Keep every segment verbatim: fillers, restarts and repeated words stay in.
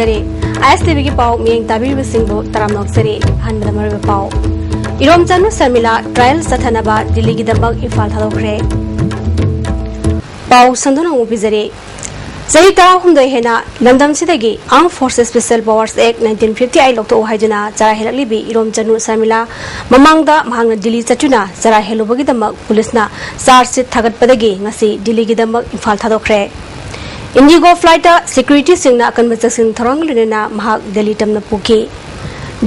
ꯖꯔꯤ꯫ ꯑꯥꯏ ꯑꯦꯁ T ꯚꯤꯒꯤ ꯄꯥꯎ ꯃꯤꯠꯌꯦꯡ ꯇꯥꯕꯤꯔꯤꯕꯁꯤꯡꯕꯨ ꯇꯔꯥꯝꯅ ꯑꯣꯛꯆꯔꯤ꯫ ꯑꯍꯥꯟꯕꯗ ꯃꯔꯨꯑꯣꯏꯕ ꯄꯥꯎ꯫ ꯏꯔꯣꯝꯆꯥ ꯅꯨ ꯁꯔꯃꯤꯂꯥ trial ꯆꯠꯊꯅꯕ ꯗꯤꯜꯂꯤꯒꯤꯗꯃꯛ ꯏꯝꯐꯥꯜ ꯊꯥꯗꯣꯛꯈ꯭ꯔꯦ꯫ ꯄꯥꯎ ꯁꯟꯗꯣꯛꯅ ꯑꯃꯨꯛ ꯄꯤꯖꯔꯤ꯫ ꯆꯍꯤ ꯇꯔꯥꯍꯨꯝꯗꯣꯏ ꯍꯦꯟꯅ ꯂꯝꯗꯝꯁꯤꯗꯒꯤ Armed Forces Special Powers Act nineteen fifty eight ꯂꯧꯊꯣꯛꯎ ꯍꯥꯏꯗꯨꯅ ꯆꯔꯥ ꯍꯦꯜꯂꯛꯂꯤꯕꯤ ꯏꯔꯣꯝꯆꯥ ꯅꯨ ꯁꯔꯃꯤꯂꯥ ꯃꯃꯥꯡꯗ ꯃꯍꯥꯛꯅ ꯗꯤꯜꯂꯤ ꯆꯠꯇꯨꯅ ꯆꯔꯥ ꯍꯦꯜꯂꯨꯕꯒꯤꯗꯃꯛ ꯄꯨꯂꯤꯁꯅ charge sheet ꯊꯥꯒꯠꯄꯗꯒꯤ ꯉꯁꯤ ꯗꯤꯜꯂꯤꯒꯤꯗꯃꯛ ꯏꯝꯐꯥꯜ ꯊꯥꯗꯣꯛꯈ꯭ꯔꯦ꯫ IndiGo flightꯇ securityꯁꯤꯡꯅ ꯑꯀꯟꯕ ꯆꯦꯛꯁꯤꯟ ꯊꯧꯔꯥꯡꯒ ꯂꯣꯏꯅꯅ ꯃꯍꯥꯛ ꯗꯤꯜꯂꯤ ꯇꯝꯅ ꯄꯨꯈꯤ꯫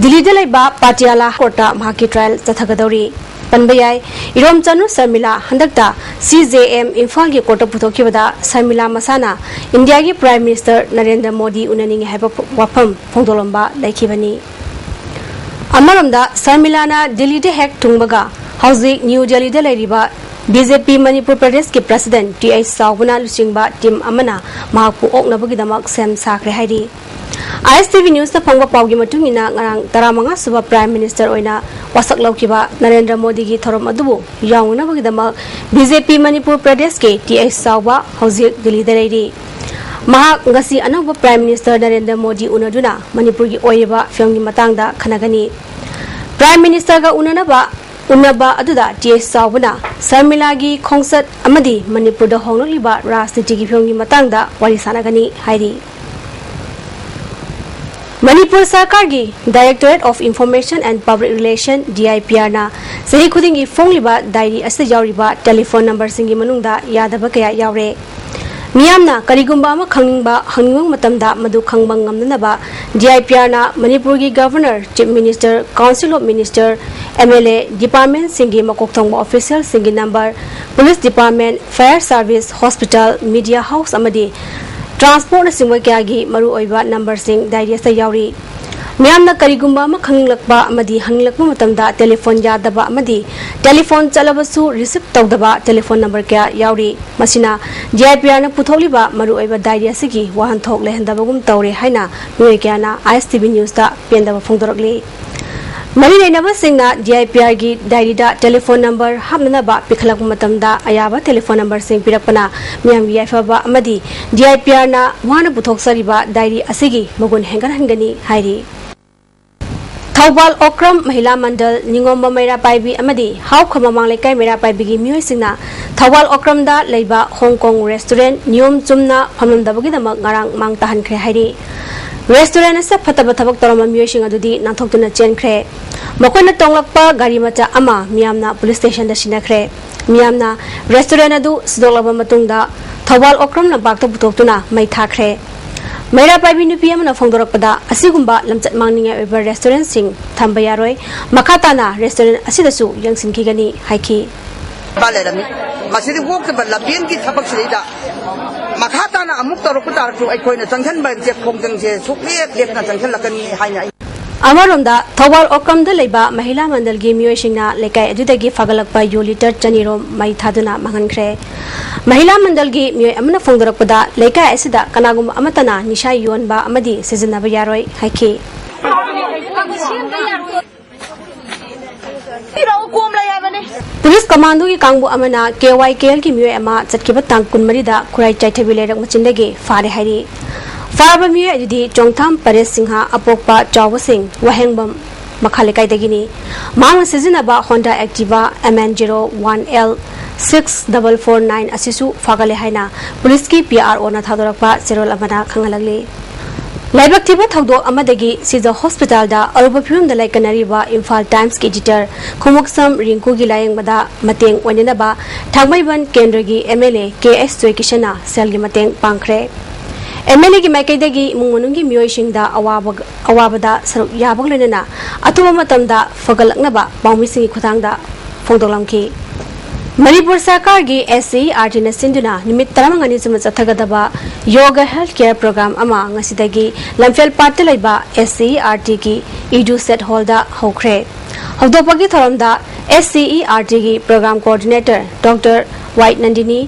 ꯗꯤꯜꯂꯤꯗ ꯂꯩꯕ ꯄꯥꯇꯤꯌꯥꯂꯥ courtꯇ ꯃꯍꯥꯛꯀꯤ trial ꯆꯠꯊꯒꯗꯧꯔꯤ꯫ ꯄꯟꯕ ꯌꯥꯏ, ꯏꯔꯣꯝꯆꯥ ꯅꯨ ꯁꯔꯃꯤꯂꯥ ꯍꯟꯗꯛꯇ C J M ꯏꯝꯐꯥꯜꯒꯤ courtꯇ ꯄꯨꯊꯣꯛꯈꯤꯕꯗ ꯁꯔꯃꯤꯂꯥ ꯃꯁꯥꯅ ꯏꯟꯗꯤꯌꯥꯒꯤ Prime Minister ꯅꯔꯦꯟꯗ꯭ꯔ ꯃꯣꯗꯤ ꯎꯅꯅꯤꯡꯏ ꯍꯥꯏꯕ ꯋꯥꯐꯝ ꯐꯣꯡꯗꯣꯛꯂꯝꯕ ꯂꯩꯈꯤꯕꯅꯤ꯫ ꯑꯃꯔꯣꯝꯗ ꯁꯔꯃꯤꯂꯥꯅ ꯗꯤꯜꯂꯤꯗ ꯍꯦꯛ ꯊꯨꯡꯕꯒ ꯍꯧꯖꯤꯛ ꯅ꯭ꯌꯨ ꯗꯤꯜꯂꯤꯗ ꯂꯩꯔꯤꯕ B J P ꯃꯅꯤꯄꯨꯔ ꯄ꯭ꯔꯗꯦꯁꯀꯤ president T H ꯆꯥꯎꯕꯅ ꯂꯨꯆꯤꯡꯕ team ꯑꯃꯅ ꯃꯍꯥꯛꯄꯨ ꯑꯣꯛꯅꯕꯒꯤꯗꯃꯛ ꯁꯦꯝ ꯁꯥꯈ꯭ꯔꯦ ꯍꯥꯏꯔꯤ꯫ I S T V Newsꯅ ꯐꯪꯕ ꯄꯥꯎꯒꯤ ꯃꯇꯨꯡ ꯏꯟꯅ ꯉꯔꯥꯡ ꯇꯔꯥꯃꯉꯥ ꯁꯨꯕ Prime Minister ꯑꯣꯏꯅ ꯋꯥꯁꯛ ꯂꯧꯈꯤꯕ ꯅꯔꯦꯟꯗ꯭ꯔ ꯃꯣꯗꯤꯒꯤ ꯊꯧꯔꯝ ꯑꯗꯨꯕꯨ ꯌꯥꯎꯅꯅꯕꯒꯤꯗꯃꯛ B J P ꯃꯅꯤꯄꯨꯔ ꯄ꯭ꯔꯗꯦꯁꯀꯤ T H ꯆꯥꯎꯕ ꯍꯧꯖꯤꯛ ꯗꯤꯜꯂꯤꯗ ꯂꯩꯔꯤ꯫ ꯃꯍꯥꯛ ꯉꯁꯤ ꯑꯅꯧꯕ Prime Minister ꯅꯔꯦꯟꯗ꯭ꯔ ꯃꯣꯗꯤ ꯎꯅꯗꯨꯅ ꯃꯅꯤꯄꯨꯔꯒꯤ ꯑꯣꯏꯔꯤꯕ ꯐꯤꯕꯝꯒꯤ ꯃꯇꯥꯡꯗ ꯈꯟꯅꯒꯅꯤ꯫ Prime Ministerꯒ ꯎꯅꯅꯕ ꯎꯅꯕ ꯑꯗꯨꯗ T H ꯆꯥꯎꯕꯅ ꯁꯔꯃꯤꯂꯥꯒꯤ ꯈꯣꯡꯆꯠ ꯑꯃꯗꯤ ꯃꯅꯤꯄꯨꯔꯗ ꯍꯣꯡꯂꯛꯂꯤꯕ ꯔꯥꯖꯅꯤꯇꯤꯒꯤ ꯐꯤꯕꯝꯒꯤ ꯃꯇꯥꯡꯗ ꯋꯥꯔꯤ ꯁꯥꯟꯅꯒꯅꯤ ꯍꯥꯏꯔꯤ꯫ ꯃꯅꯤꯄꯨꯔ ꯁꯔꯀꯥꯔꯒꯤ Directorate of Information and Public Relation, D I P Rꯅ ꯆꯍꯤ ꯈꯨꯗꯤꯡꯒꯤ ꯐꯣꯡꯂꯤꯕ diary ꯑꯁꯤꯗ ꯌꯥꯎꯔꯤꯕ telephone numberꯁꯤꯡꯒꯤ ꯃꯅꯨꯡꯗ ꯌꯥꯗꯕ ꯀꯌꯥ ꯌꯥꯎꯔꯦ꯫ ꯃꯤꯌꯥꯝꯅ ꯀꯔꯤꯒꯨꯝꯕ ꯑꯃ ꯈꯪꯅꯤꯡꯕ, ꯍꯪꯅꯤꯡꯕ ꯃꯇꯝꯗ ꯃꯗꯨ ꯈꯪꯕ ꯉꯝꯅꯅꯕ D I P Rꯅ ꯃꯅꯤꯄꯨꯔꯒꯤ Governor, Chief Minister, Council of Minister, M L A, departmentꯁꯤꯡꯒꯤ ꯃꯀꯣꯛ ꯊꯣꯡꯕ officialꯁꯤꯡꯒꯤ number, police department, fire service, hospital, media house ꯑꯃꯗꯤ transportꯅꯆꯤꯡꯕ ꯀꯌꯥꯒꯤ ꯃꯔꯨꯑꯣꯏꯕ numberꯁꯤꯡ diary ꯑꯁꯤꯗ ꯌꯥꯎꯔꯤ꯫ ꯃꯤꯌꯥꯝꯅ ꯀꯔꯤꯒꯨꯝꯕ ꯑꯃ ꯈꯪꯅꯤꯡꯂꯛꯄ ꯑꯃꯗꯤ ꯍꯪꯅꯤꯡꯂꯛꯄ ꯃꯇꯝꯗ telephone ꯌꯥꯗꯕ ꯑꯃꯗꯤ telephone ꯆꯠꯂꯕꯁꯨ receive ꯇꯧꯗꯕ telephone number ꯀꯌꯥ ꯌꯥꯎꯔꯤ꯫ ꯃꯁꯤꯅ D I P Rꯅ ꯄꯨꯊꯣꯛꯂꯤꯕ ꯃꯔꯨꯑꯣꯏꯕ diary ꯑꯁꯤꯒꯤ ꯋꯥꯍꯟꯊꯣꯛ ꯂꯩꯍꯟꯗꯕꯒꯨꯝ ꯇꯧꯔꯦ ꯍꯥꯏꯅ ꯃꯤꯑꯣꯏ ꯀꯌꯥꯅ I S T V Newsꯇ ꯄꯦꯟꯗꯕ ꯐꯣꯡꯗꯣꯔꯛꯂꯤ꯫ ꯃꯔꯤ ꯂꯩꯅꯕꯁꯤꯡꯅ D I P ꯑꯥꯔꯒꯤ ꯗꯥꯏꯔꯤꯗ telephone number ꯍꯥꯞꯅꯅꯕ ꯄꯤꯈꯠꯂꯛꯄ ꯃꯇꯝꯗ ꯑꯌꯥꯕ ꯇꯦꯂꯤꯐꯣꯟ ꯅꯝꯕꯔꯁꯤꯡ ꯄꯤꯔꯛꯄꯅ ꯃꯤꯌꯥꯝꯒꯤ ꯌꯥꯏꯐꯕ ꯑꯃꯗꯤ ꯗꯤ ꯑꯥꯏ ꯄꯤ ꯑꯥꯔꯅ ꯋꯥꯅ ꯄꯨꯊꯣꯛꯆꯔꯤꯕ ꯗꯥꯏꯔꯤ ꯑꯁꯤꯒꯤ ꯃꯒꯨꯟ ꯍꯦꯟꯒꯠꯍꯟꯒꯅꯤ ꯍꯥꯏꯔꯤ꯫ ꯊꯧꯕꯥꯜ ꯑꯣꯀ꯭ꯔꯝ ꯃꯍꯤꯂꯥ ꯃꯟꯗꯜ ꯅꯤꯉꯣꯝꯕ ꯃꯩꯔꯥ ꯄꯥꯏꯕꯤ ꯑꯃꯗꯤ ꯍꯥꯎꯈ ꯃꯃꯥꯡ ꯂꯩꯀꯥꯏ ꯃꯩꯔꯥ ꯄꯥꯏꯕꯤꯒꯤ ꯃꯤꯑꯣꯏꯁꯤꯡꯅ ꯊꯧꯕꯥꯜ ꯑꯣꯀ꯭ꯔꯝꯗ ꯂꯩꯕ ꯍꯣꯡ ꯀꯣꯡ ꯔꯦꯁꯇꯨꯔꯦꯟ ꯅꯤꯌꯣꯝ ꯆꯨꯝꯅ ꯐꯝꯂꯝꯗꯕꯒꯤꯗꯃꯛ ꯉꯔꯥꯡ ꯃꯥꯡ ꯇꯥꯍꯟꯈ꯭ꯔꯦ ꯍꯥꯏꯔꯤ꯫ ꯔꯦꯁꯇꯨꯔꯦꯟ ꯑꯁꯤꯗ ꯐꯠꯇꯕ ꯊꯕꯛ ꯇꯧꯔꯝꯕ ꯃꯤꯑꯣꯏꯁꯤꯡ ꯑꯗꯨꯗꯤ ꯅꯥꯟꯊꯣꯛꯇꯨꯅ ꯆꯦꯟꯈ꯭ꯔꯦ꯫ ꯃꯈꯣꯏꯅ ꯇꯣꯡꯂꯛꯄ ꯒꯥꯔꯤ ꯃꯆꯥ ꯑꯃ ꯃꯤꯌꯥꯝꯅ ꯄꯨꯂꯤꯁ ꯁ꯭ꯇꯦꯁꯟꯗ ꯁꯤꯟꯅꯈ꯭ꯔꯦ꯫ ꯃꯤꯌꯥꯝꯅ ꯔꯦꯁꯇꯨꯔꯦꯟ ꯑꯗꯨ ꯁꯤꯗꯣꯛꯂꯕ ꯃꯇꯨꯡꯗ ꯊꯧꯕꯥꯜ ꯑꯣꯀ꯭ꯔꯝ ꯂꯝꯄꯥꯛꯇ ꯄꯨꯊꯣꯛꯇꯨꯅ ꯃꯩ ꯊꯥꯈ꯭ꯔꯦ꯫ ꯃꯩꯔꯥ ꯄꯥꯏꯕꯤ ꯅꯨꯄꯤ ꯑꯃꯅ ꯐꯣꯡꯗꯣꯔꯛꯄꯗ, ꯑꯁꯤꯒꯨꯝꯕ ꯂꯝꯆꯠ ꯃꯥꯡꯅꯤꯡꯉꯥꯏ ꯑꯣꯏꯕ ꯔꯦꯁꯇꯨꯔꯦꯟꯁꯤꯡ ꯊꯝꯕ ꯌꯥꯔꯣꯏ, ꯃꯈꯥ ꯇꯥꯅ ꯔꯦꯁꯇꯨꯔꯦꯟ ꯑꯁꯤꯗꯁꯨ ꯌꯦꯡꯁꯤꯟꯈꯤꯒꯅꯤ ꯍꯥꯏꯈꯤ꯫ ꯂꯩꯔꯝꯃꯤ꯫ ꯃꯁꯤꯗꯤ ꯑꯣꯛꯇꯕ ꯂꯝꯕꯦꯟꯒꯤ ꯊꯕꯛꯁꯤꯗꯩꯗ ꯃꯈꯥ ꯇꯥꯅ ꯑꯃꯨꯛ ꯇꯧꯔꯛꯄ ꯇꯥꯔꯁꯨ ꯑꯩꯈꯣꯏꯅ ꯆꯪꯁꯤꯟꯕ ꯍꯥꯏꯕꯁꯦ ꯈꯣꯡꯖꯪꯁꯦ ꯁꯨꯛꯂꯦꯞ ꯂꯦꯞꯇꯅ ꯆꯪꯁꯤꯜꯂꯛꯀꯅꯤ ꯍꯥꯏꯅ ꯑꯩ ꯑꯃꯔꯣꯝꯗ, ꯊꯧꯕꯥꯜ ꯑꯣꯀ꯭ꯔꯝꯗ ꯂꯩꯕ ꯃꯍꯤꯂꯥ ꯃꯟꯗꯜꯒꯤ ꯃꯤꯑꯣꯏꯁꯤꯡꯅ ꯂꯩꯀꯥꯏ ꯑꯗꯨꯗꯒꯤ ꯐꯒꯠꯂꯛꯄ ꯌꯨ ꯂꯤꯇꯔ ꯆꯅꯤꯔꯣꯝ ꯃꯩ ꯊꯥꯗꯨꯅ ꯃꯥꯡꯍꯟꯈ꯭ꯔꯦ꯫ ꯃꯍꯤꯂꯥ ꯃꯟꯗꯜꯒꯤ ꯃꯤꯑꯣꯏ ꯑꯃꯅ ꯐꯣꯡꯗꯣꯔꯛꯄꯗ, ꯂꯩꯀꯥꯏ ꯑꯁꯤꯗ ꯀꯅꯥꯒꯨꯝꯕ ꯑꯃꯠꯇꯅ ꯅꯤꯁꯥ ꯌꯣꯟꯕ ꯑꯃꯗꯤ ꯁꯤꯖꯤꯟꯅꯕ ꯌꯥꯔꯣꯏ ꯍꯥꯏꯈꯤ꯫ ꯄꯤꯔꯛꯑꯣ, ꯀꯣꯝ ꯂꯩ ꯍꯥꯏꯕꯅꯦ꯫ ꯄꯨꯂꯤꯁ ꯀꯃꯥꯟꯗꯣꯒꯤ ꯀꯥꯡꯕꯨ ꯑꯃꯅ ꯀꯦ ꯋꯥꯏ ꯀꯦ ꯑꯦꯜꯒꯤ ꯃꯤꯑꯣꯏ ꯑꯃ ꯆꯠꯈꯤꯕ ꯇꯥꯡ ꯀꯨꯟꯃꯔꯤꯗ ꯈꯨꯔꯥꯏ ꯆꯥꯏꯊꯕꯤ ꯂꯩꯔꯛ ꯃꯆꯤꯟꯗꯒꯤ ꯐꯥꯔꯦ ꯍꯥꯏꯔꯤ꯫ ꯐꯥꯔꯕ ꯃꯤꯑꯣꯏ ꯑꯗꯨꯗꯤ ꯆꯣꯡꯊꯥꯝ ꯄꯔꯦꯁ ꯁꯤꯡꯍ, ꯑꯄꯣꯛꯄ ꯆꯥꯎꯕꯁꯤꯡ, ꯋꯥꯍꯦꯡꯕꯝ ꯃꯈꯥ ꯂꯩꯀꯥꯏꯗꯒꯤꯅꯤ꯫ ꯃꯍꯥꯛꯅ ꯁꯤꯖꯤꯟꯅꯕ Honda Activa M N zero one L six double four nine ꯑꯁꯤꯁꯨ ꯐꯥꯒꯠꯂꯦ ꯍꯥꯏꯅ ꯄꯨꯂꯤꯁꯀꯤ ꯄꯤ ꯑꯥꯔ ꯑꯣꯅ ꯊꯥꯗꯣꯔꯛꯄ ꯆꯦꯔꯣꯜ ꯑꯃꯅ ꯈꯪꯍꯜꯂꯛꯂꯤ꯫ ꯂꯥꯏꯕꯛ ꯊꯤꯕ ꯊꯧꯗꯣꯛ ꯑꯃꯗꯒꯤ ꯁꯤꯖ ꯍꯣꯁꯄꯤꯇꯥꯜꯗ ꯑꯔꯨꯕ ꯐꯤꯕꯝꯗ ꯂꯥꯏꯀꯠꯅꯔꯤꯕ ꯏꯝꯐꯥꯜ ꯇꯥꯏꯝꯁꯀꯤ ꯏꯗꯤꯇꯔ ꯈꯣꯡꯎꯞꯁꯝ ꯔꯤꯡꯀꯨꯒꯤ ꯂꯥꯌꯦꯡꯕꯗ ꯃꯇꯦꯡ ꯑꯣꯏꯅꯅꯕ ꯊꯥꯡꯃꯩꯕꯟ ꯀꯦꯟꯗ꯭ꯔꯒꯤ ꯑꯦꯝ ꯑꯦꯜ ꯑꯦ ꯀꯦ ꯑꯦꯁ ꯖꯣꯏꯀꯤꯁꯟꯅ ꯁꯦꯜꯒꯤ ꯃꯇꯦꯡ ꯄꯥꯡꯈ꯭ꯔꯦ꯫ ꯑꯦꯝ ꯑꯦꯜ ꯑꯦꯒꯤ ꯃꯥꯏꯀꯩꯗꯒꯤ ꯏꯃꯨꯡ ꯃꯅꯨꯡꯒꯤ ꯃꯤꯑꯣꯏꯁꯤꯡꯗ ꯑꯋꯥꯕ, ꯑꯋꯥꯕꯗ ꯁꯔꯨꯛ ꯌꯥꯕꯒ ꯂꯣꯏꯅꯅ ꯑꯊꯨꯕ ꯃꯇꯝꯗ ꯐꯒꯠꯂꯛꯅꯕ ꯄꯥꯎꯃꯤꯁꯤꯡꯒꯤ ꯈꯨꯠꯊꯥꯡꯗ ꯐꯣꯡꯗꯣꯛꯂꯝꯈꯤ꯫ ꯃꯅꯤꯄꯨꯔ ꯁꯔꯀꯥꯔꯒꯤ S C E R T ꯅ ꯁꯤꯟꯗꯨꯅ ꯅꯨꯃꯤꯠ ꯇꯔꯥꯃꯉꯥꯅꯤ ꯆꯨꯝꯅ ꯆꯠꯊꯒꯗꯕ ꯌꯣꯒ ꯍꯦꯜꯊ ꯀꯦꯌꯔ ꯄ꯭ꯔꯣꯒ꯭ꯔꯥꯝ ꯑꯃ ꯉꯁꯤꯗꯒꯤ ꯂꯝꯐꯦꯜ ꯄꯥꯠꯇ ꯂꯩꯕ S C E R T ꯒꯤ ꯏꯗꯨ ꯁꯦꯠ ꯍꯣꯜꯗ ꯍꯧꯈ꯭ꯔꯦ꯫ ꯍꯧꯗꯣꯛꯄꯒꯤ ꯊꯧꯔꯝꯗ S C E R T ꯒꯤ ꯄ꯭ꯔꯣꯒ꯭ꯔꯥꯝ ꯀꯣꯑꯣꯔꯗꯤꯅꯦꯇꯔ ꯗꯣꯛꯇꯔ ꯋꯥꯏ Nandini,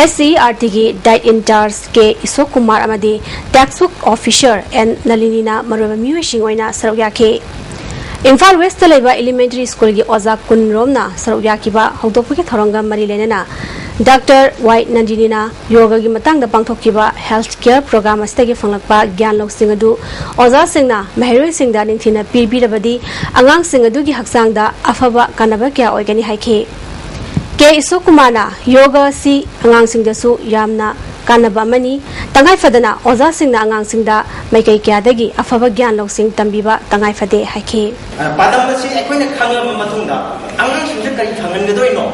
S C E R T ꯒꯤ ꯗꯥꯏꯠ ꯏꯟꯆꯥꯔꯖ ꯀꯦ ꯏꯁꯣꯛ ꯀꯨꯃꯥꯔ ꯑꯃꯗꯤ ꯇꯦꯛꯁꯕꯨꯛ ꯑꯣꯐꯤꯁꯔ ꯑꯦꯟ ꯅꯂꯤꯅꯤꯅ ꯃꯔꯨꯑꯣꯏꯕ ꯃꯤꯑꯣꯏꯁꯤꯡ ꯑꯣꯏꯅ ꯁꯔꯨꯛ ꯌꯥꯈꯤ꯫ ꯏꯝꯐꯥꯜ ꯋꯦꯁꯇ ꯂꯩꯕ ꯏꯂꯤꯃꯦꯟꯇꯔꯤ ꯁ꯭ꯀꯨꯜꯒꯤ ꯑꯣꯖꯥ ꯀꯨꯟ ꯔꯣꯝꯅ ꯁꯔꯨꯛ ꯌꯥꯈꯤꯕ ꯍꯧꯗꯣꯛꯄꯒꯤ ꯊꯧꯔꯝꯒ ꯃꯔꯤ ꯂꯩꯅꯅ ꯗꯥꯛꯇꯔ ꯋꯥꯏ ꯅꯟꯗꯤꯅꯤꯅ ꯌꯣꯒꯒꯤ ꯃꯇꯥꯡꯗ ꯄꯥꯡꯊꯣꯛꯈꯤꯕ ꯍꯦꯜꯊ ꯀꯦꯌꯔ ꯄ꯭ꯔꯣꯒ꯭ꯔꯥꯝ ꯑꯁꯤꯗꯒꯤ ꯐꯪꯂꯛꯄ ꯒ꯭ꯌꯥꯟ ꯂꯧꯁꯤꯡ ꯑꯗꯨ ꯑꯣꯖꯥꯁꯤꯡꯅ ꯃꯍꯩꯔꯣꯏꯁꯤꯡꯗ ꯅꯤꯡꯊꯤꯅ ꯄꯤꯕꯤꯔꯕꯗꯤ ꯑꯉꯥꯡꯁꯤꯡ ꯑꯗꯨꯒꯤ ꯍꯛꯆꯥꯡꯗ ꯑꯐꯕ ꯀꯥꯟꯅꯕ ꯀꯌꯥ ꯑꯣꯏꯒꯅꯤ ꯍꯥꯏꯈꯤ꯫ ꯀꯦ ꯏꯁꯣꯛ ꯀꯨꯃꯥꯔꯅ ꯌꯣꯒ ꯑꯁꯤ ꯑꯉꯥꯡꯁꯤꯡꯗꯁꯨ ꯌꯥꯝꯅ ꯀꯥꯟꯅꯕ ꯑꯃꯅꯤ꯫ ꯇꯉꯥꯏ ꯐꯗꯅ ꯑꯣꯖꯥꯁꯤꯡꯅ ꯑꯉꯥꯡꯁꯤꯡꯗ ꯃꯥꯏꯀꯩ ꯀꯌꯥꯗꯒꯤ ꯑꯐꯕ ꯒ꯭ꯌꯥꯟ ꯂꯧꯁꯤꯡ ꯇꯝꯕꯤꯕ ꯇꯉꯥꯏ ꯐꯗꯦ ꯍꯥꯏꯈꯤ꯫ ꯄꯥꯟꯗꯝ ꯑꯁꯤ ꯑꯩꯈꯣꯏꯅ ꯈꯪꯂꯕ ꯃꯇꯨꯡꯗ ꯑꯉꯥꯡꯁꯤꯡꯗ ꯀꯔꯤ ꯈꯪꯍꯟꯒꯗꯣꯏꯅꯣ,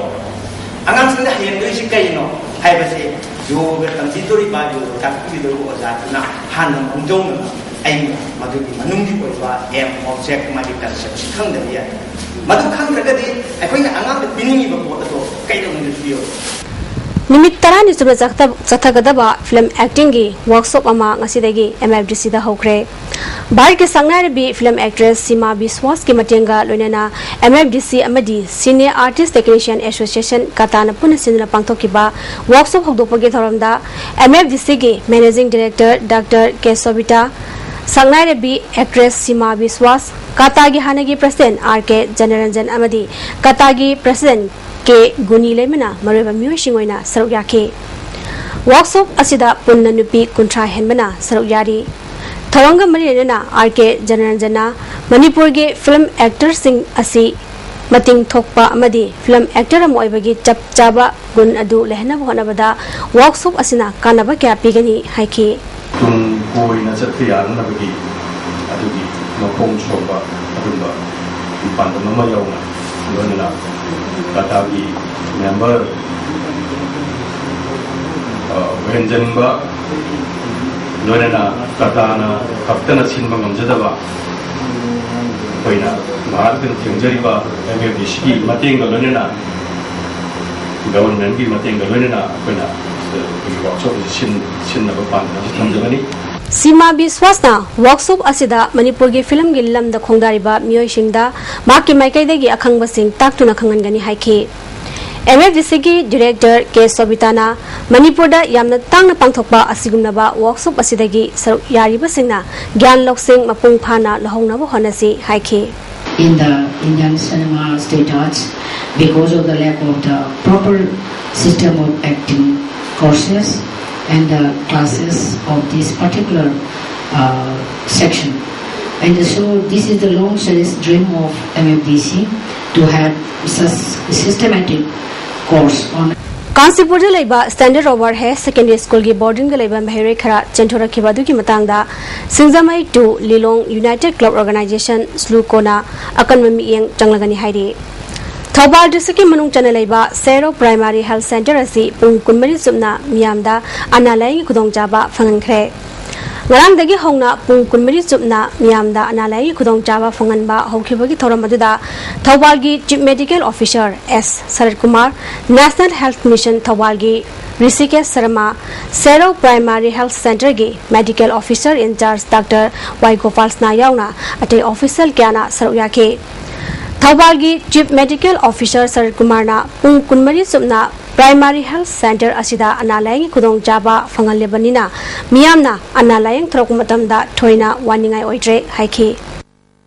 ꯑꯉꯥꯡꯁꯤꯡꯗ ꯍꯩꯍꯟꯗꯣꯏꯁꯤ ꯀꯔꯤꯅꯣ ꯍꯥꯏꯕꯁꯦ ꯌꯣꯒ ꯇꯝꯕꯤꯗꯣꯔꯤꯕ, ꯌꯣꯒ ꯇꯥꯛꯄꯤꯒꯗꯧꯔꯤꯕ ꯑꯣꯖꯥꯗꯨꯅ ꯍꯥꯟꯅ ꯃꯥꯡꯖꯧꯅꯅ ꯑꯩꯅ ꯃꯗꯨꯒꯤ ꯃꯅꯨꯡꯒꯤ ꯑꯣꯏꯕ ꯑꯦꯝ, ꯑꯣꯕꯖꯦꯛ, ꯃꯥꯒꯤ ꯀꯟꯁꯦꯞꯁꯤ ꯈꯪꯗꯕ ꯌꯥꯏ꯫ ꯃꯗꯨ ꯈꯪꯗ꯭ꯔꯒꯗꯤ ꯑꯩꯈꯣꯏꯅ ꯑꯉꯥꯡꯗ ꯄꯤꯅꯤꯡꯉꯤꯕ ꯄꯣꯠ ꯑꯗꯣ ꯀꯩꯗꯧꯅꯨꯡꯗ ꯄꯤꯌꯣ꯫ ꯅꯨꯃꯤꯠ ꯇꯔꯥꯅꯤ ꯆꯨꯞꯅ ꯆꯠꯊ-, ꯆꯠꯊꯒꯗꯕ ꯐꯤꯂꯝ ꯑꯦꯛꯇꯤꯡꯒꯤ ꯋꯥꯔꯛꯁꯣꯞ ꯑꯃ ꯉꯁꯤꯗꯒꯤ ꯑꯦꯝ ꯑꯦꯐ ꯗꯤ ꯁꯤꯗ ꯍꯧꯈ꯭ꯔꯦ꯫ ꯚꯥꯔꯠꯀꯤ ꯁꯛꯅꯥꯏꯔꯕꯤ ꯐꯤꯂꯝ ꯑꯦꯛꯇ꯭ꯔꯦꯁ ꯁꯤꯃꯥ ꯕꯤꯁ꯭ꯋꯥꯁꯀꯤ ꯃꯇꯦꯡꯒ ꯂꯣꯏꯅꯅ ꯑꯦꯝ ꯑꯦꯐ ꯗꯤ ꯁꯤ ꯑꯃꯗꯤ ꯁꯤꯅꯦ ꯑꯥꯔꯇꯤꯁ ꯇꯦꯛꯅꯤꯁꯤꯌꯟ ꯑꯦꯁꯣꯁꯤꯌꯦꯁꯟ ꯀꯇꯥꯅ ꯄꯨꯟꯅ ꯁꯤꯟꯗꯨꯅ ꯄꯥꯡꯊꯣꯛꯈꯤꯕ ꯋꯥꯔꯛꯁꯣꯞ ꯍꯧꯗꯣꯛꯄꯒꯤ ꯊꯧꯔꯝꯗ ꯑꯦꯝ ꯑꯦꯐ ꯗꯤ ꯁꯤꯒꯤ ꯃꯦꯅꯦꯖꯤꯡ ꯗꯤꯔꯦꯛꯇꯔ ꯗꯥꯛꯇꯔ ꯀꯦ ꯁꯣꯕꯤꯇꯥ, ꯁꯛꯅꯥꯏꯔꯕꯤ ꯑꯦꯛꯇ꯭ꯔꯦꯁ ꯁꯤꯃꯥ ꯕꯤꯁ꯭ꯋꯥꯁ, ꯀꯇꯥꯒꯤ ꯍꯥꯟꯅꯒꯤ ꯄ꯭ꯔꯁꯤꯗꯦꯟ ꯑꯥꯔ ꯀꯦ ꯖꯅꯔꯟꯖꯟ ꯑꯃꯗꯤ ꯀꯇꯥꯒꯤ ꯄ꯭ꯔꯁꯤꯗꯦꯟ ꯀꯦ ꯒꯨꯅꯤ ꯂꯩꯃꯅ ꯃꯔꯨꯑꯣꯏꯕ ꯃꯤꯑꯣꯏꯁꯤꯡ ꯑꯣꯏꯅ ꯁꯔꯨꯛ ꯌꯥꯈꯤ꯫ ꯋꯥꯔꯛꯁꯣꯞ ꯑꯁꯤꯗ ꯄꯨꯟꯅ ꯅꯨꯄꯤ ꯀꯨꯟꯊ꯭ꯔꯥ ꯍꯦꯟꯕꯅ ꯁꯔꯨꯛ ꯌꯥꯔꯤ꯫ ꯊꯧꯔꯝꯒ ꯃꯔꯤ ꯂꯩꯅꯅ ꯑꯥꯔ ꯀꯦ ꯖꯅꯔꯟꯖꯟꯅ ꯃꯅꯤꯄꯨꯔꯒꯤ ꯐꯤꯂꯝ ꯑꯦꯛꯇꯔꯁꯤꯡ ꯑꯁꯤ ꯃꯇꯤꯡ ꯊꯣꯛꯄ ꯑꯃꯗꯤ ꯐꯤꯂꯝ ꯑꯦꯛꯇꯔ ꯑꯃ ꯑꯣꯏꯕꯒꯤ ꯆꯞ ꯆꯥꯕ ꯒꯨꯟ ꯑꯗꯨ ꯂꯩꯍꯟꯅꯕ ꯍꯣꯠꯅꯕꯗ ꯋꯥꯔꯛꯁꯣꯞ ꯑꯁꯤꯅ ꯀꯥꯟꯅꯕ ꯀꯌꯥ ꯄꯤꯒꯅꯤ ꯍꯥꯏꯈꯤ꯫ ꯇꯨꯡ ꯀꯣꯏꯅ ꯆꯠꯄ ꯌꯥꯅꯅꯕꯒꯤ ꯑꯗꯨꯒꯤ ꯃꯈꯣꯡ ꯁꯣꯝꯕ ꯑꯗꯨꯝꯕ ꯄꯥꯟꯗꯝ ꯑꯃ ꯌꯥꯎꯅ, ꯂꯣꯏꯅꯅ ꯀꯇꯥꯒꯤ ꯃꯦꯝꯕꯔ, ꯑ, ꯑꯣꯏꯍꯟꯖꯅꯤꯡꯕ, ꯂꯣꯏꯅꯅ ꯀꯇꯥꯅ ꯈꯛꯇꯅ ꯁꯤꯟꯕ ꯉꯝꯖꯗꯕ ꯑꯩꯈꯣꯏꯅ ꯃꯍꯥꯛꯇ ꯊꯦꯡꯖꯔꯤꯕ ꯑꯦꯝ ꯑꯦꯐ ꯗꯤ ꯁꯤꯒꯤ ꯃꯇꯦꯡꯒ ꯂꯣꯏꯅꯅ, ꯒꯕꯔꯟꯃꯦꯟꯒꯤ ꯃꯇꯦꯡꯒ ꯂꯣꯏꯅꯅ ꯑꯩꯈꯣꯏꯅ ꯑꯩꯈꯣꯏꯒꯤ ꯋꯥꯔꯛꯁꯣꯞ ꯑꯁꯤ ꯁꯤꯟ-, ꯁꯤꯟꯅꯕ ꯄꯥꯟꯗꯝ ꯑꯁꯤ ꯊꯝꯖꯕꯅꯤ꯫ ꯁꯤꯃꯥ ꯕꯤꯁ꯭ꯋꯥꯁꯅ ꯋꯥꯔꯛꯁꯣꯞ ꯑꯁꯤꯗ ꯃꯅꯤꯄꯨꯔꯒꯤ ꯐꯤꯂꯝꯒꯤ ꯂꯝꯗ ꯈꯣꯡꯗꯥꯔꯤꯕ ꯃꯤꯑꯣꯏꯁꯤꯡꯗ ꯃꯍꯥꯛꯀꯤ ꯃꯥꯏꯀꯩꯗꯒꯤ ꯑꯈꯪꯕꯁꯤꯡ ꯇꯥꯛꯇꯨꯅ ꯈꯪꯍꯟꯒꯅꯤ ꯍꯥꯏꯈꯤ꯫ ꯑꯦꯝ ꯑꯦꯐ ꯗꯤ ꯁꯤꯒꯤ ꯗꯤꯔꯦꯛꯇꯔ ꯀꯦ ꯁꯣꯕꯤꯇꯥꯅ ꯃꯅꯤꯄꯨꯔꯗ ꯌꯥꯝꯅ ꯇꯥꯡꯅ ꯄꯥꯡꯊꯣꯛꯄ ꯑꯁꯤꯒꯨꯝꯂꯕ ꯋꯥꯔꯛꯁꯣꯞ ꯑꯁꯤꯗꯒꯤ ꯁꯔꯨꯛ ꯌꯥꯔꯤꯕꯁꯤꯡꯅ ꯒ꯭ꯌꯥꯟ ꯂꯧꯁꯤꯡ ꯃꯄꯨꯡ ꯐꯥꯅ ꯂꯧꯍꯧꯅꯕ ꯍꯣꯠꯅꯁꯤ ꯍꯥꯏꯈꯤ꯫ in the Indian cinema stage arts because of the lack of the proper system of acting courses and the classes of this particular uh, section. And so this is the long cherished dream of M F D C to have such systematic course on. ꯀꯥꯟꯆꯤꯄꯨꯔꯗ ꯂꯩꯕ standard over higher secondary ꯁ꯭ꯀꯨꯜꯒꯤ ꯕꯣꯔꯗꯤꯡꯗ ꯂꯩꯕ ꯃꯍꯩꯔꯣꯏ ꯈꯔ ꯆꯦꯟꯊꯣꯔꯛꯈꯤꯕ ꯑꯗꯨꯒꯤ ꯃꯇꯥꯡꯗ ꯁꯤꯡꯖꯃꯩ two ꯂꯤꯂꯣꯡ United club organisation, ꯁ꯭ꯂꯨꯀꯣꯅ ꯑꯀꯟꯕ ꯃꯤꯠꯌꯦꯡ ꯆꯪꯂꯒꯅꯤ ꯍꯥꯏꯔꯤ꯫ ꯊꯧꯕꯥꯜ ꯗꯤꯁꯇ꯭ꯔꯤꯛꯀꯤ ꯃꯅꯨꯡ ꯆꯟꯅ ꯂꯩꯕ ꯁꯦꯔꯧ ꯄ꯭ꯔꯥꯏꯃꯥꯔꯤ ꯍꯦꯜꯊ ꯁꯦꯟꯇꯔ ꯑꯁꯤ ꯄꯨꯡ ꯀꯨꯟꯃꯔꯤ ꯆꯨꯞꯅ ꯃꯤꯌꯥꯝꯗ ꯑꯅꯥ ꯂꯥꯌꯦꯡꯒꯤ ꯈꯨꯗꯣꯡꯆꯥꯕ ꯐꯪꯍꯟꯈ꯭ꯔꯦ꯫ ꯉꯔꯥꯡꯗꯒꯤ ꯍꯧꯅ ꯄꯨꯡ ꯀꯨꯟꯃꯔꯤ ꯆꯨꯞꯅ ꯃꯤꯌꯥꯝꯗ ꯑꯅꯥ ꯂꯥꯌꯦꯡꯒꯤ ꯈꯨꯗꯣꯡꯆꯥꯕ ꯐꯪꯍꯟꯕ ꯍꯧꯈꯤꯕꯒꯤ ꯊꯧꯔꯝ ꯑꯗꯨꯗ ꯊꯧꯕꯥꯜꯒꯤ chief medical officer S Sarat Kumar, national health mission ꯊꯧꯕꯥꯜꯒꯤ ꯔꯤꯁꯤꯀꯦꯁ ꯁꯔꯃꯥ, ꯁꯦꯔꯧ ꯄ꯭ꯔꯥꯏꯃꯥꯔꯤ ꯍꯦꯜꯊ ꯁꯦꯟꯇꯔꯒꯤ medical officer in charge doctor Y ꯒꯣꯄꯥꯜꯁꯅꯥ ꯌꯥꯎꯅ ꯑꯇꯩ ꯑꯣꯐꯤꯁꯤꯌꯦꯜ ꯀꯌꯥꯅ ꯁꯔꯨꯛ ꯌꯥꯈꯤ꯫ ꯊꯧꯕꯥꯜꯒꯤ ꯆꯤꯐ ꯃꯦꯗꯤꯀꯦꯜ ꯑꯣꯐꯤꯁꯥꯔ ꯁꯔꯠ ꯀꯨꯃꯥꯔꯅ ꯄꯨꯡ ꯀꯨꯟꯃꯔꯤ ꯆꯨꯞꯅ ꯄ꯭ꯔꯥꯏꯃꯥꯔꯤ ꯍꯦꯜꯊ ꯁꯦꯟꯇꯔ ꯑꯁꯤꯗ ꯑꯅꯥ ꯂꯥꯌꯦꯡꯒꯤ ꯈꯨꯗꯣꯡꯆꯥꯕ ꯐꯪꯍꯜꯂꯤꯕꯅꯤꯅ ꯃꯤꯌꯥꯝꯅ ꯑꯅꯥ ꯂꯥꯌꯦꯡ ꯊꯣꯔꯛꯄ ꯃꯇꯝꯗ ꯊꯣꯏꯅ ꯋꯥꯅꯤꯡꯉꯥꯏ ꯑꯣꯏꯗ꯭ꯔꯦ ꯍꯥꯏꯈꯤ꯫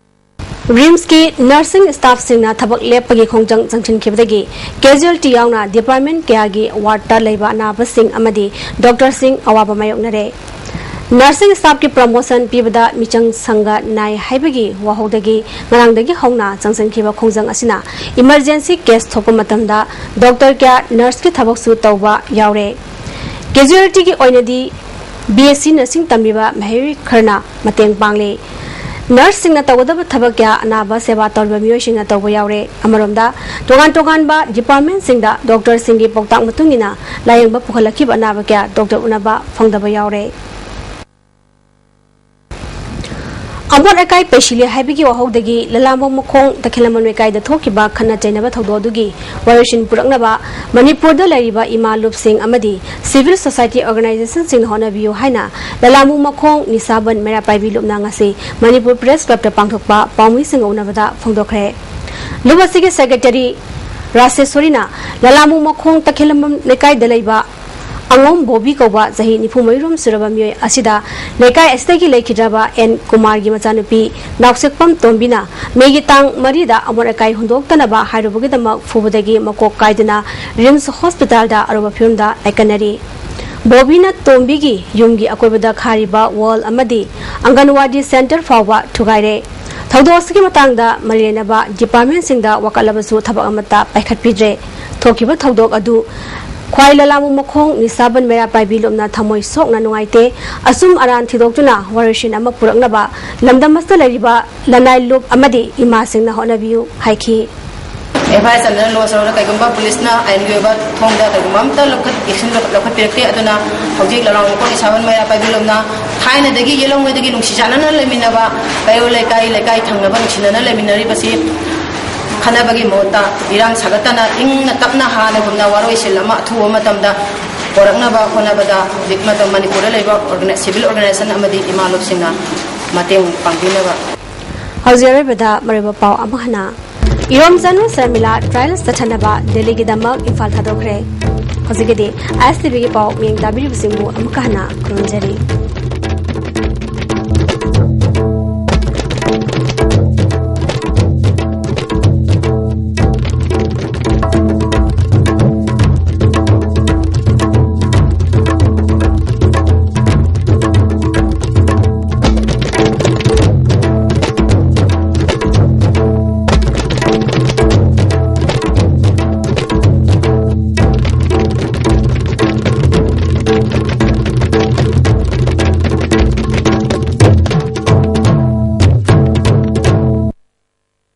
ꯔꯤꯝꯁꯀꯤ ꯅꯔꯁꯤꯡ ꯁ꯭ꯇꯥꯐꯁꯤꯡꯅ ꯊꯕꯛ ꯂꯦꯞꯄꯒꯤ ꯈꯣꯡꯖꯪ ꯆꯪꯁꯤꯟꯈꯤꯕꯗꯒꯤ ꯀꯦꯖꯨꯑꯦꯜꯇꯤ ꯌꯥꯎꯅ ꯗꯤꯄꯥꯔꯠꯃꯦꯟ ꯀꯌꯥꯒꯤ ꯋꯥꯔꯗꯇ ꯂꯩꯕ ꯑꯅꯥꯕꯁꯤꯡ ꯑꯃꯗꯤ ꯗꯣꯛꯇꯔꯁꯤꯡ ꯑꯋꯥꯕ ꯃꯥꯌꯣꯛꯅꯔꯦ꯫ ꯅꯔꯁꯤꯡ ꯁ꯭ꯇꯥꯐꯀꯤ ꯄ꯭ꯔꯃꯣꯁꯟ ꯄꯤꯕꯗ ꯃꯤꯆꯪ ꯁꯪꯒ ꯅꯥꯏ ꯍꯥꯏꯕꯒꯤ ꯋꯥꯍꯧꯗꯒꯤ ꯉꯔꯥꯡꯗꯒꯤ ꯍꯧꯅ ꯆꯪꯁꯤꯟꯈꯤꯕ ꯈꯣꯡꯖꯪ ꯑꯁꯤꯅ ꯏꯃꯔꯖꯦꯟꯁꯤ ꯀꯦꯁ ꯊꯣꯛꯄ ꯃꯇꯝꯗ ꯗꯣꯛꯇꯔ ꯀꯌꯥ ꯅꯔꯁꯀꯤ ꯊꯕꯛꯁꯨ ꯇꯧꯕ ꯌꯥꯎꯔꯦ꯫ ꯀꯦꯖꯨꯑꯦꯜꯇꯤꯒꯤ ꯑꯣꯏꯅꯗꯤ ꯕꯤ ꯑꯦꯁ ꯁꯤ ꯅꯔꯁꯤꯡ ꯇꯝꯂꯤꯕ ꯃꯍꯩꯔꯣꯏ ꯈꯔꯅ ꯃꯇꯦꯡ ꯄꯥꯡꯂꯤ꯫ ꯅꯔꯁꯁꯤꯡꯅ ꯇꯧꯒꯗꯕ ꯊꯕꯛ ꯀꯌꯥ ꯑꯅꯥꯕ ꯁꯦꯕꯥ ꯇꯧꯔꯤꯕ ꯃꯤꯑꯣꯏꯁꯤꯡꯅ ꯇꯧꯕ ꯌꯥꯎꯔꯦ꯫ ꯑꯃꯔꯣꯝꯗ, ꯇꯣꯉꯥꯟ ꯇꯣꯉꯥꯟꯕ ꯗꯤꯄꯥꯔꯠꯃꯦꯟꯁꯤꯡꯗ ꯗꯣꯛꯇꯔꯁꯤꯡꯒꯤ ꯄꯥꯎꯇꯥꯛ ꯃꯇꯨꯡ ꯏꯟꯅ ꯂꯥꯌꯦꯡꯕ ꯄꯨꯈꯠꯂꯛꯈꯤꯕ ꯑꯅꯥꯕ ꯀꯌꯥ ꯗꯣꯛꯇꯔ ꯎꯅꯕ ꯐꯪꯗꯕ ꯌꯥꯎꯔꯦ꯫ ꯑꯃꯣꯠ ꯑꯀꯥꯏ ꯄꯩꯁꯤꯜꯂꯦ ꯍꯥꯏꯕꯒꯤ ꯋꯥꯍꯧꯗꯒꯤ ꯂꯂꯥꯝꯕꯨꯡ ꯃꯈꯣꯡ ꯇꯈꯦꯂꯝꯕꯝ ꯂꯩꯀꯥꯏꯗ ꯊꯣꯛꯈꯤꯕ ꯈꯠꯅ ꯆꯩꯅꯕ ꯊꯧꯗꯣꯛ ꯑꯗꯨꯒꯤ ꯋꯥꯔꯣꯏꯁꯤꯟ ꯄꯨꯔꯛꯅꯕ ꯃꯅꯤꯄꯨꯔꯗ ꯂꯩꯔꯤꯕ ꯏꯃꯥ ꯂꯨꯞꯁꯤꯡ ꯑꯃꯗꯤ ꯁꯤꯚꯤꯜ ꯁꯣꯁꯥꯏꯇꯤ ꯑꯣꯔꯒꯅꯥꯏꯖꯦꯁꯟꯁꯤꯡꯅ ꯍꯣꯠꯅꯕꯤꯌꯨ ꯍꯥꯏꯅ ꯂꯂꯥꯝꯕꯨꯡ ꯃꯈꯣꯡ ꯅꯤꯁꯥꯕꯟ ꯃꯩꯔꯥ ꯄꯥꯏꯕꯤ ꯂꯨꯞꯅ ꯉꯁꯤ ꯃꯅꯤꯄꯨꯔ ꯄ꯭ꯔꯦꯁ ꯀ꯭ꯂꯕꯇ ꯄꯥꯡꯊꯣꯛꯄ ꯄꯥꯎꯃꯤꯁꯤꯡꯒ ꯎꯅꯕꯗ ꯐꯣꯡꯗꯣꯛꯈ꯭ꯔꯦ꯫ ꯂꯨꯞ ꯑꯁꯤꯒꯤ ꯁꯦꯀ꯭ꯔꯦꯇꯔꯤ ꯔꯥꯁꯦꯁꯣꯔꯤꯅ ꯂꯂꯥꯝꯕꯨꯡ ꯃꯈꯣꯡ ꯇꯈꯦꯂꯝꯕꯝ ꯂꯩꯀꯥꯏꯗ ꯂꯩꯕ ꯑꯉꯣꯝ ꯕꯣꯕꯤ ꯀꯧꯕ ꯆꯍꯤ ꯅꯤꯐꯨ ꯃꯔꯤꯔꯣꯝ ꯁꯨꯔꯕ ꯃꯤꯑꯣꯏ ꯑꯁꯤꯗ ꯂꯩꯀꯥꯏ ꯑꯁꯤꯗꯒꯤ ꯂꯩꯈꯤꯗ꯭ꯔꯕ ꯑꯦꯟ ꯀꯨꯃꯥꯔꯒꯤ ꯃꯆꯥꯅꯨꯄꯤ ꯅꯥꯎꯁꯦꯛꯄꯝ ꯇꯣꯝꯕꯤꯅ ꯃꯦꯒꯤ ꯇꯥꯡ ꯃꯔꯤꯗ ꯑꯃꯣꯠ ꯑꯀꯥꯏ ꯍꯨꯟꯗꯣꯛꯇꯅꯕ ꯍꯥꯏꯔꯨꯕꯒꯤꯗꯃꯛ ꯐꯨꯕꯗꯒꯤ ꯃꯀꯣꯛ ꯀꯥꯏꯗꯨꯅ ꯔꯤꯝꯁ ꯍꯣꯁꯄꯤꯇꯥꯜꯗ ꯑꯔꯨꯕ ꯐꯤꯕꯝꯗ ꯂꯥꯏꯀꯠꯅꯔꯤ꯫ ꯕꯣꯕꯤꯅ ꯇꯣꯝꯕꯤꯒꯤ ꯌꯨꯝꯒꯤ ꯑꯀꯣꯏꯕꯗ ꯈꯥꯔꯤꯕ ꯋꯥꯜ ꯑꯃꯗꯤ ꯑꯪꯒꯟꯋꯥꯗꯤ ꯁꯦꯟꯇꯔ ꯐꯥꯎꯕ ꯊꯨꯒꯥꯏꯔꯦ꯫ ꯊꯧꯗꯣꯛ ꯑꯁꯤꯒꯤ ꯃꯇꯥꯡꯗ ꯃꯔꯤ ꯂꯩꯅꯕ ꯗꯤꯄꯥꯔꯠꯃꯦꯟꯁꯤꯡꯗ ꯋꯥꯀꯠꯂꯕꯁꯨ ꯊꯕꯛ ꯑꯃꯠꯇ ꯄꯥꯏꯈꯠꯄꯤꯗ꯭ꯔꯦ꯫ ꯊꯣꯛꯈꯤꯕ ꯊꯧꯗꯣꯛ ꯑꯗꯨ ꯈ꯭ꯋꯥꯏ ꯂꯂꯥꯡꯕꯨ ꯃꯈꯣꯡ ꯅꯤꯁꯥꯕꯟ ꯃꯩꯔꯥ ꯄꯥꯏꯕꯤ ꯂꯨꯞꯅ ꯊꯃꯣꯏ ꯁꯣꯛꯅ ꯅꯨꯡꯉꯥꯏꯇꯦ꯫ ꯑꯁꯨꯝ ꯑꯔꯥꯟ ꯊꯤꯗꯣꯛꯇꯨꯅ ꯋꯥꯔꯣꯏꯁꯤꯟ ꯑꯃ ꯄꯨꯔꯛꯅꯕ ꯂꯝꯗꯝ ꯑꯁꯤꯗ ꯂꯩꯔꯤꯕ ꯂꯅꯥꯏ ꯂꯨꯞ ꯑꯃꯗꯤ ꯏꯃꯥꯁꯤꯡꯅ ꯍꯣꯠꯅꯕꯤꯌꯨ ꯍꯥꯏꯈꯤ꯫ ꯑꯦꯐ ꯑꯥꯏ ꯑꯥꯔ ꯆꯟꯗꯅ ꯂꯣꯁ ꯇꯧꯔꯒ ꯀꯩꯒꯨꯝꯕ ꯄꯨꯂꯤꯁꯅ ꯑꯥꯏꯟꯒꯤ ꯑꯣꯏꯕ ꯊꯣꯡꯗ ꯀꯩꯒꯨꯝꯕ ꯑꯝꯇ ꯂꯧꯈꯠ-, action ꯂꯧꯈꯠꯄꯤꯔꯛꯇꯦ꯫ ꯑꯗꯨꯅ ꯍꯧꯖꯤꯛ ꯂꯂꯥꯡꯕ ꯃꯈꯣꯡ ꯅꯤꯁꯥꯕꯟ ꯃꯩꯔꯥ ꯄꯥꯏꯕꯤ ꯂꯨꯞꯅ ꯊꯥꯏꯅꯗꯒꯤ ꯌꯦꯜꯍꯧꯉꯩꯗꯒꯤ ꯅꯨꯡꯁꯤ ꯆꯥꯟꯅꯅ ꯂꯩꯃꯤꯟꯅꯕ ꯀꯩꯔꯣꯜ ꯂꯩꯀꯥꯏ, ꯂꯩꯀꯥꯏ ꯊꯪꯅꯕ ꯅꯨꯡꯁꯤꯅꯅ ꯂꯩꯃꯤꯟꯅꯔꯤꯕꯁꯤ ꯈꯟꯅꯕꯒꯤ ꯃꯍꯨꯠꯇ ꯏꯔꯥꯡ ꯁꯥꯒꯠꯇꯅ ꯏꯪꯅ ꯇꯞꯅ ꯍꯥꯟꯅꯒꯨꯝꯅ ꯋꯥꯔꯣꯏꯁꯤꯟ ꯑꯃ ꯑꯊꯨꯕ ꯃꯇꯝꯗ ꯄꯨꯔꯛꯅꯕ ꯍꯣꯠꯅꯕꯗ ꯍꯧꯖꯤꯛ ꯃꯇꯝ ꯃꯅꯤꯄꯨꯔꯗ ꯂꯩꯕ ꯑꯣꯔꯒꯅꯥꯏ-, ꯁꯤꯚꯤꯜ ꯑꯣꯔꯒꯅꯥꯏꯖꯦꯁꯟ ꯑꯃꯗꯤ ꯏꯃꯥ ꯂꯨꯞꯁꯤꯡꯅ ꯃꯇꯦꯡ ꯄꯥꯡꯕꯤꯅꯕ꯫ ꯍꯧꯖꯤꯛ ꯑꯔꯣꯏꯕꯗ ꯃꯔꯨꯑꯣꯏꯕ ꯄꯥꯎ ꯑꯃ ꯍꯟꯅ꯫ ꯏꯔꯣꯝ ꯆꯅꯨ ꯁꯔꯃꯤꯂꯥ ꯇ꯭ꯔꯥꯏꯌꯦꯜꯁ ꯆꯠꯊꯅꯕ ꯗꯦꯜꯂꯤꯒꯤꯗꯃꯛ ꯏꯝꯐꯥꯜ ꯊꯥꯗꯣꯛꯈ꯭ꯔꯦ꯫ ꯍꯧꯖꯤꯛꯀꯤꯗꯤ ꯑꯥꯏ ꯑꯦꯁ ꯇꯤ ꯚꯤꯒꯤ ꯄꯥꯎ ꯃꯤꯠꯌꯦꯡ ꯇꯥꯕꯤꯔꯤꯕꯁꯤꯡꯕꯨ ꯑꯃꯨꯛꯀ ꯍꯟꯅ ꯈꯨꯔꯨꯝꯖꯔꯤ꯫